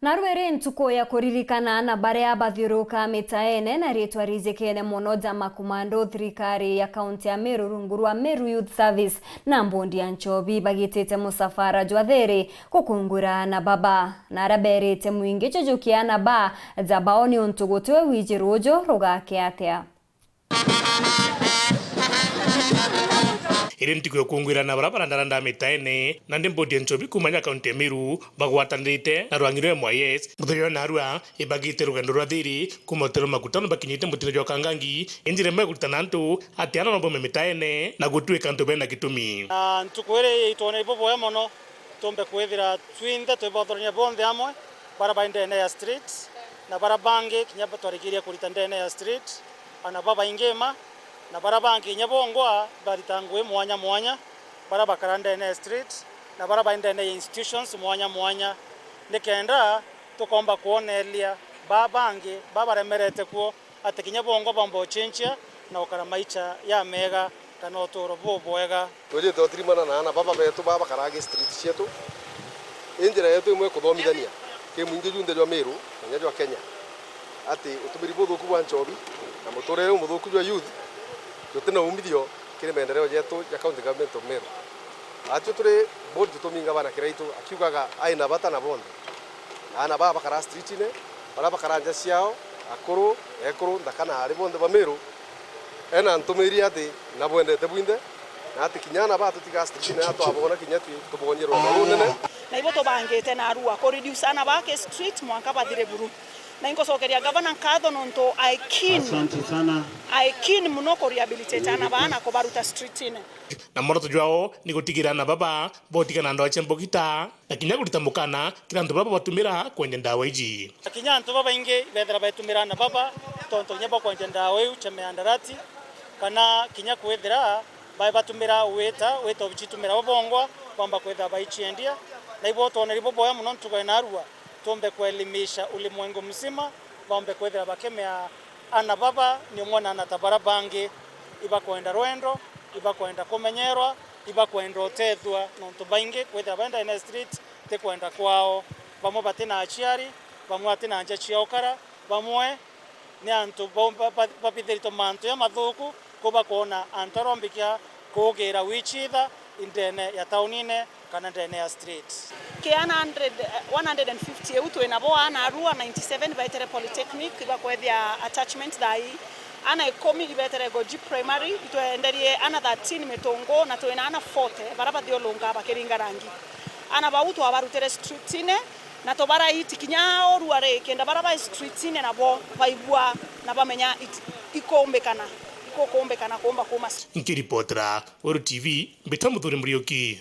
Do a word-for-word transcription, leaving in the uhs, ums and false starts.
Narua iri ntuku ya kuririkana aana baria bathiuruka mitaene na riitwa rijikene mono ja makomando, thirikari ya kaunti ya Meru rungu rwa Meru Youth Service na mbondi ya nchobi bagitite musafara jwa thiri gukungwira aana baba, na aria berite mwingi jujukie aana ba ja bao niuntu gutiwe wiji ruuju rugake atia. Iri ntuku ya gukungwira aana baria barandaranda mitaene, nandi mbondi ya nchobi kuuma ja kaunti ya Meru bagwatanirite na rwangi rwa M Y S muthenya jwa narua ibagite rugendo rwa thiri kuuma utero makutano bakinyite mutino jwa Kangangi, injira imwe ya kuritana antu ati aana no baume mitaene na gutuika antu bena gitumi. Na ntuku iri itwonere buboya mono, tumbe kwithira twinthe twibothorania bonthe amwe, baria bai ndene ya street, na baria bangi kinya twarikirie kurita ndene ya street, aana babaingi ma, na baria bangi kinya bongwa barita ngugi mwanya mwanya, baria bakara ndene ya street, na baria bai ndene ya institutions mwanya mwanya, nikenda tukomba kwoneria baa bangi baa baremerete kuo ati kinya bongwa baumba uchinchia na ukara maicha ya mega kana uturo bubwega. Twejite utirimana na aana baba betu baa bakaraga street cietu. I njira yetu imwe kuthomithania ki mwingi junthe jwa Meru na kinya jwa Kenya ati utumiri buthuku bwa nchobi na muturire umuthuku jwa youth jutina umithio kiri maendeleo jetu ja County Government of Meru. Atio turi board tutuminga bana Kiraitu akiugaga aina bata na bonthe. Aana baa bakara streetine, baria bakara nja ciao, akuru, ekuru, nthaka na aari bonthe ba Meru, ena ntumiri ati nabwendete bwinthe, na ati kinya aana baa tutigaa streetine, na twabona kinya twi tubonyie rwendo runene. Na ibo tubangite narua ku reduce aana baa ki street mwanka bathire buru. Na ingucokeria gavana nkatho nontu I keen, Asante sana. I keen muno ku rehabilitate aana baa na kubaruta streetine. Na mworoto jwao ni gutigira aana baba botigana na ndawa cia mbugita. Na kinya kurita mukana kiri antu baria babatumira kwendia ndawa iji. Na kinya antu babaingi bethira betumira na baba, tontu kinya bakwendia ndawa iu cia miandarati, kana kinya kwithira bae batumira wita, wita ubicitumira bo bongwa, bamba kwithira baiciendia. Na ibo twoneri buboya mono ntugo ya narua, tumbe kuelimisha ulimwengu mzima, bambe kwithira bakimea ana baba ni umwe na ana ta bara bangi, ibakwenda rwendo, ibakwenda kumenyerwa, ibakwenda utethua, nontu baingi kwithira benda ene street ti kwenda kwao. Bamwe bati na aciari, bamwe bati na nja cia ukara, bamwe ni antu ba- ba- ba- babithiritwe mantu jamathuku, ku bakwona antu aria umbikia kuugira wichitha indene ya taunine kana ndene ya street. Ki ana hundred, eh, one hundred and fifty iu twi nabo, ana arua ninety-seven baetere polytechnic ibakwethia attachment thaa ii. Ana ikumi ibetere Goji Primary, itwenderie ana thirteen mitungu, na twina ana forty bara bathiulunga bakiringa rangi. Ana bau twabarutire streetine, na tubaraiti kinya urua ri, kenda bara bai streetine nabo baigua na bamenya it- ikumbikana, ikukumbikana kumba kuma. Nkiripotera Weru T V, mbita Muthuri Muriuki.